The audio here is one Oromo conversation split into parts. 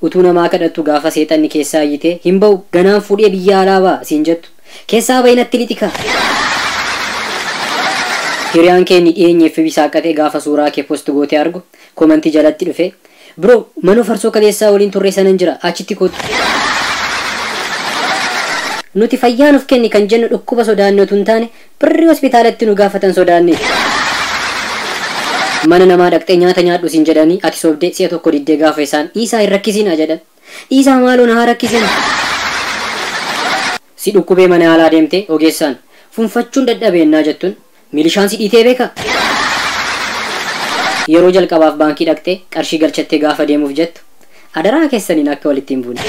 Utuu namaa kadhattu gaafa seexanni keessaa iyyitee hin ba'u ganaan fuudhee biyya alaa ba'a siin jettu. Keessaa ba'i natti lixika. Hiriyaan kee inni dhiyeenye FB saaqatee gaafa suuraa kee post gootee argu komantii jalatti dhufe bro mana farsoo kaleessaa waliin turre sanan jira achitti kootu. Nuti fayyaa nuuf kenni kan jennu dhukkuba sodaanne utuu hin taane birrii hospitaalatti nu gaafatan sodaanne. Mana namaa dhaqxee nyaata nyaadhu siin jedhanii ati sobdee si'a tokko diddee gaafa isaan dhiisaa hin rakkisinaa jedhan. Dhiisaa maaloo na haa rakkisin. Si dhukkubee mana yaalaa deemtee ogeessaan funfachuun dadhabeennaa jettuun milishaan si dhiitee beeka. Yeroo jalqabaaf baankii dhaqxee qarshii galchattee gaafa deemuuf jettu adaraa keessaniin akka walitti hin buune.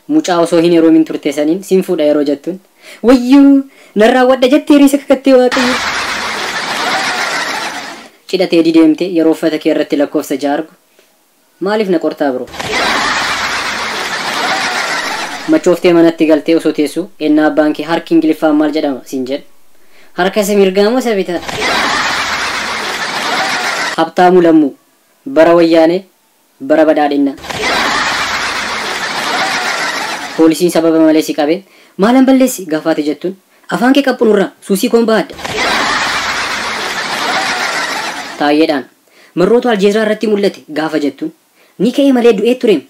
Mucaa osoo hin heerumin turte saniin sin fuudha yeroo jettuun wayyuu narraa wadha jettee riisa kakattee waaqayyo. Cidha teedii deemtee yeroo uffata kee irratti lakkoofsa ja'a argu maaliif na qortaa biroo? Machooftee manatti galtee osoo teessu ennaa abbaan kee harki Ingiliffaan maal jedhama siin jedhu. Harka isa mirgaa moo isa bitaa? Habtaamuu Lammuu bara wayyaanee bara badhaadhinnaa. Poolisiin sababa malee si qabee maalan balleessi gaafaate jettuun afaan kee qaphuunurraa suusii koon baadha. Taayyeedhaan marrootu Aljeeziraa irratti mul'ate gaafa jettuun ni ka'ee malee du'ee tureem.